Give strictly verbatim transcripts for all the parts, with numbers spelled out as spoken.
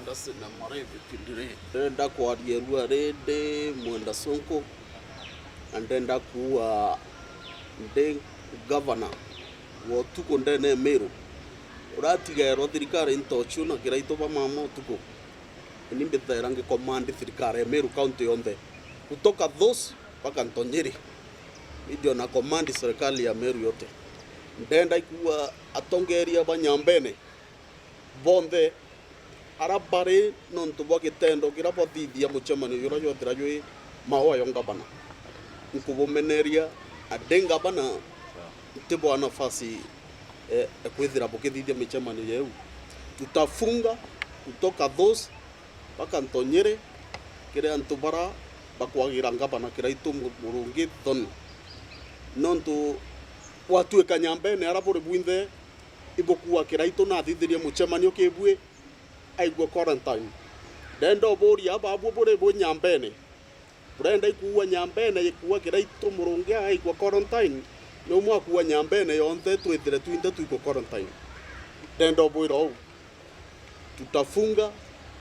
Ndasi na Marithi Kindire. Ndenda kwaria rua rindi Mwenda Sonko, na ndenda kuua ndi gavana wa utuku ndene ya Meru. Uratigairwa thirikari ntochu na kiraitu ba mama utuku. Ini mbithaira ngikomandi thirikari ya Meru county yonthe. Kutoka Thos mpaka Ntonyiri. Ndio na komandi serikali ya Meru yote. Ndenda ikuua atongeria ba Nyambene bonthe ara bari nontu bwa gitendo kiria bwathithia mucemanio juria jwethira jwi maua yo ngabana. Nkubumeneria andi ngabana ntibwa nafasi, eh, ya kwithira bukithithia micemanio yeu. Tutafunga kutoka Thos mpaka Ntonyiri kiri antu bara bakwagira ngabana kiraitu mu-, murungi thoni. Nontu gwatuika Nyambene ara buri bwinthe ibukua kiraitu nathithirie mucemanio kibui aigua quarantine. Ndenda uburia ababue buri bwi Nyambene. Burenda ikuua Nyambene, ikuua kiraitu murungi aigua quarantine. Ni umwe akuua Nyambene yonthe twithire twinthe twigua quarantine. Ndenda ubwira uu. Tutafunga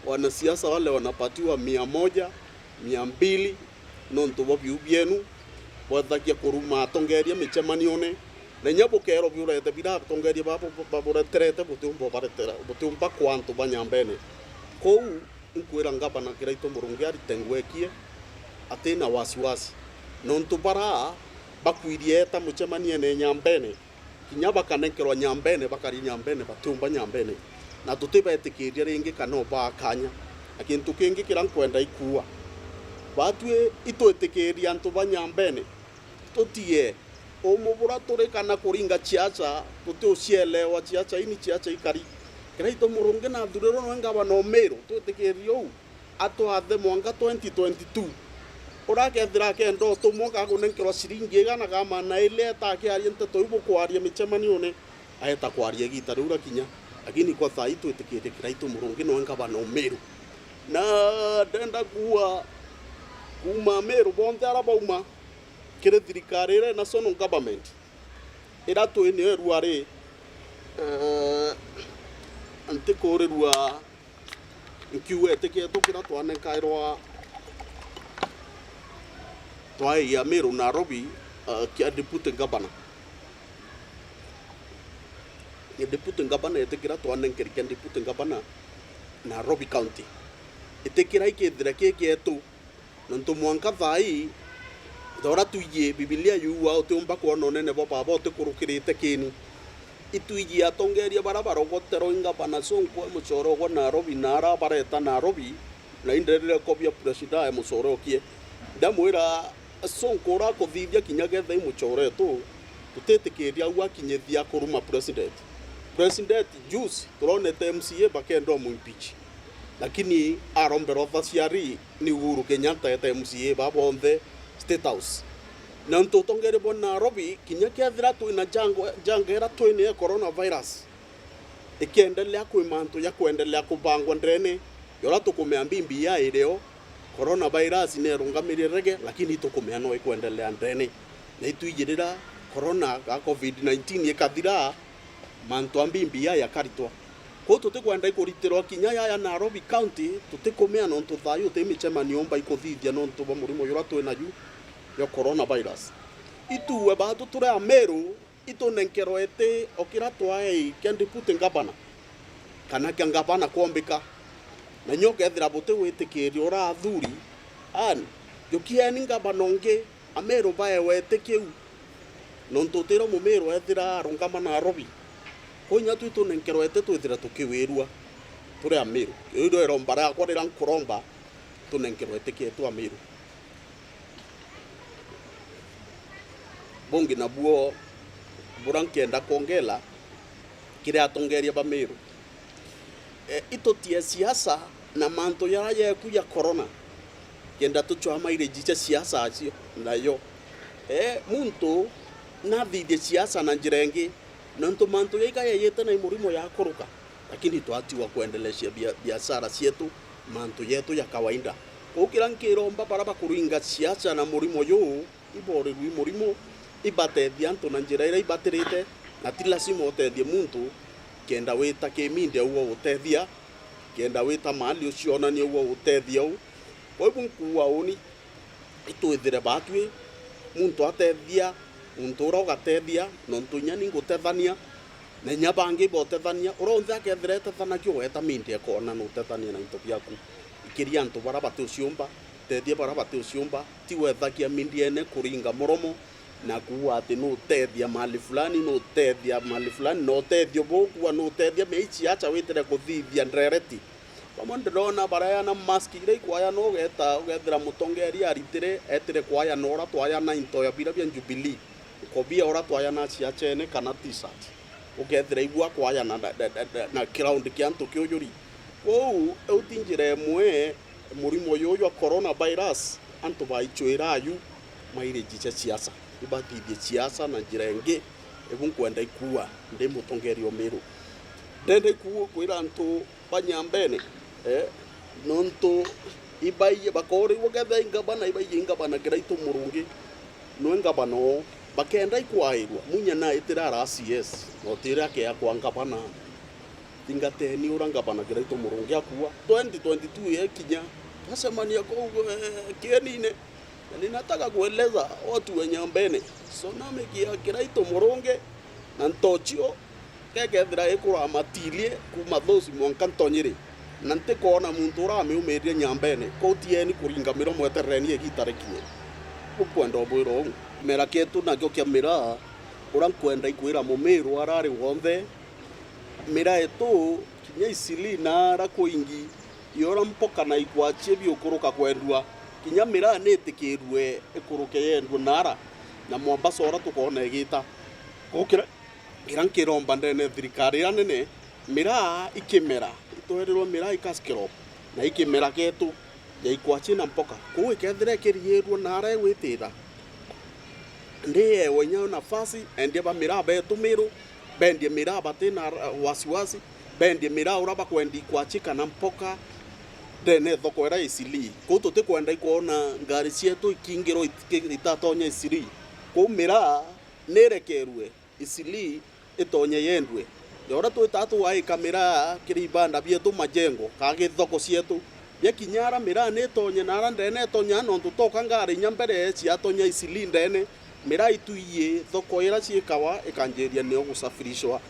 wanasiasa wale wanapatiwa mia moja, mia mbili, nontu bwa biu bienu, bwethagia kuruma atongeria micemanione, na inya bukeerwa biurete bira atongeria babo babureterete, butiumba ubaretera, butiumba kwa antu ba Nyambene. Kou inkwira ngavana Kiraitu Murungi arite nguekie, atina wasiwasi, nontu bara bakwirie eta mucemaniene Nyambene, kinya bakanenkerwa Nyambene, bakari Nyambene, batiumba Nyambene, na tutibetikiria ringi kana ubaa kanya. Na kintu kingi kiria nkwenda ikuua, batwi itwitikiria antu ba Nyambene, tutige umu bura turi kana kuringa ciaca, tutiucielewa ciaca ini ciaca ikari. Kiraitu Murungi nathurirwe nwe ngavana o Meru, twitikirie uu. Atwathe mwanka twenty twenty-two. Uria akethira akenda utumwa, gakunenkerwa ciringi igana ga maana ili eta akiaria nteto iu bukwaria micemanione, aeta kwaria igita riu rakinya. Lakini kwa thaa ii twitikirie Kiraitu Murungi nwe ngavana o Meru. Na ndenda kuua kuuma Meru bonthe ara bauma kiri thirikari iria national government iria twi nio irua ri, eh, ntikurirua nkiuga itikia tu kiria twanenkairwa twaia Meru Nairobi, eh, kia deputy governor. Ni deputy governor itikiria twanenkeri kia deputy governor Nairobi County. Itikira ikithire ki kietu. Nontu mwanka thaa ii, ta uria twiji Bibilia yuuga, utiumba kwona unene bwa Baaba utikurukirite kiini. Itwiji atongeria baria barogoterwe i ngavana Sonko e mucore gwa Nairobi, na ara bareta Nairobi, na inderire kobia presida e mucore okie. Ndamwira, Sonko, urakuthithia kinya ketha i mucore tu, tutitikiria au akinyithia kuruma president. President, juzi, turonete M C A bakenda umuimpeach. Lakini arombera uthaciari ni Uhuru Kenyatta eta M C A ba bonthe State House. Na nontu utongeria bwa Nairobi, kinya kethira twina jango, janga ira twina ya coronavirus, ikiendelea kwi mantu ja kwendelea kubangwa ndene, ya uria tukumea B B I irio, coronavirus nerungamirire rege, lakini itukumea no ikwendelea ndene. Na itwiji rira corona ga covid nineteen ikathira, mantu a B B I yakaritwa. Kwou tutikwenda ikuritirwa kinya yaya Nairobi County, tutikumea nontu thayu uti micemanio umba ikuthithia nontu bwa murimo juria twina ju ya coronavirus. Ituwe batu turi Ameru, itunenkerwe iti o kiria twaei kia deputy governor, kana kia ngavana kwombika. Na nyo kethira buti witikirio uria athuri, ani, jukieni ngavana ungi, Ameru baewe iti kiu. Nontu utiro Mumiru ethira arungama Nairobi. Kwou inya twi tunenkerwe iti twithire tukiwirua turi Ameru. Riu ndio iromba riakwa riria nkuromba tunenkerwe iti kietu Ameru. Bungi nabuo buria nkienda kwongela kiri atongeria ba Meru. E, itutie siasa na mantu jaria jeku ja corona, kenda tucwaa mileage cia siasa acio nayo. E, muntu nathithie siasa na njira ingi, nontu mantu jaiga jejite na i murimo jakuruka, lakini twatiwa kwendelesha bia-, biashara cietu, mantu jetu ja kawaida. Kwou kiria nkiromba baria bakuringa siasa na murimo juu, iborirwe i murimo, ibatethia antu na njira iria ibatirite, na ti lazima utethie muntu kenda wita ki media uguo gutethia Kenda wita mali ucionanie ugwe utethia u. Kwa hivyo nkuuga uni, itwithire baatwi, muntu atethia muntu uria ugatethia, nontu inya ni ngutethania, na inya bangi botethania. Uria unthe akethira etethanagia, ugeta mindi ekoona nutethania na into biaku. Ikiria antu baria bati uciumba, tethia baria bati uciumba, ti wethagia mindiene kuringa muromo, na kuuga ati nutethia mali fulani, nutethia mali fulani, na utethio buu kuuga nutethia meici acha witire kuthithia ndereti. Bamwe ndirona barayana mask iria ikwayana, ugeta, ugethira mutongeria aritire, etire kwayana uria twayana into ya bira bia Jubilee, nkobia uria twayana ciachene kana t-shirt. Ukethira igua kwayana na, na, na, na, na crowd kia antu kiujuri. Kwou, eu ti njira imwe, murimo juju jwa coronavirus, antu baichwira aju, mairiji cia siasa. Ibathithie siasa na njira ingi, ibu nkwenda ikuua, ndi mutongeria Umiru. Ndenda ikuua kwira antu ba Nyambene, eh, nontu ibaiye bakoorigwa kethira i ngabana, ibaiye i ngabana Kiraitu Murungi, nwe ngabana oo, bakenda ikwairwa, munya naitire ara C S, na utire akea kwa ngabana. Thingateni uria ngabana Kiraitu Murungi akuua. Twenty twenty-two yekinya, twacemania kuu, eh, kienine. Na ninataka kueleza watu wa Nyambene, tsunami ya Kiraitu Murungi na Ntochio, gekethira ikuramatirie kuuma Thusi mwanka Ntonyiri, na ntikoona muntu uramiumiria Nyambene. Kou tieni kuringa miromo, eterereni igita rikinye. Ukwenda ubwira uu? Kimera kietu nakio kia miraa, uria nkwenda ikwira Mumiru arari wonthe, miraa yetu kinya Isili na ara kwingi, yora mpoka na ikwachie biukuruka kwendua, kinya miraa niitikirue ikuruke yendua nara, na Mombasa ura tukoona igita. Gukira ira nkiromba ndene thirikari ira nene, miraa ikimera, itwerirwe miraa ikaskirop, na ikimera getu, ya ikwachie na mpoka. Kwou ikethira ikiriirua nara igwitira, ndi ewe inya nafasi, endia ba miraa betu Miru, bendie miraa bati na wasiwasi, bendie miraa uria bakwendia ikwachi kana mpoka ndene thoko iria Isili. Kou tutikwenda ikwona ngari cietu ikingirwa itike-, itatonya Isili. Kou miraa nirekerue Isili itonye yendue. Ya uria twitaa twaika miraa kiri ibanda bietu majengo, kaa gi thoko cietu. Biakinya ara miraa nitonye na ara ndene itonya, nontu toka ngari inya mbere ciatonya Isili ndene, miraa itwiyi thoko ira ciikawa ikanjiria nio gusafirishwa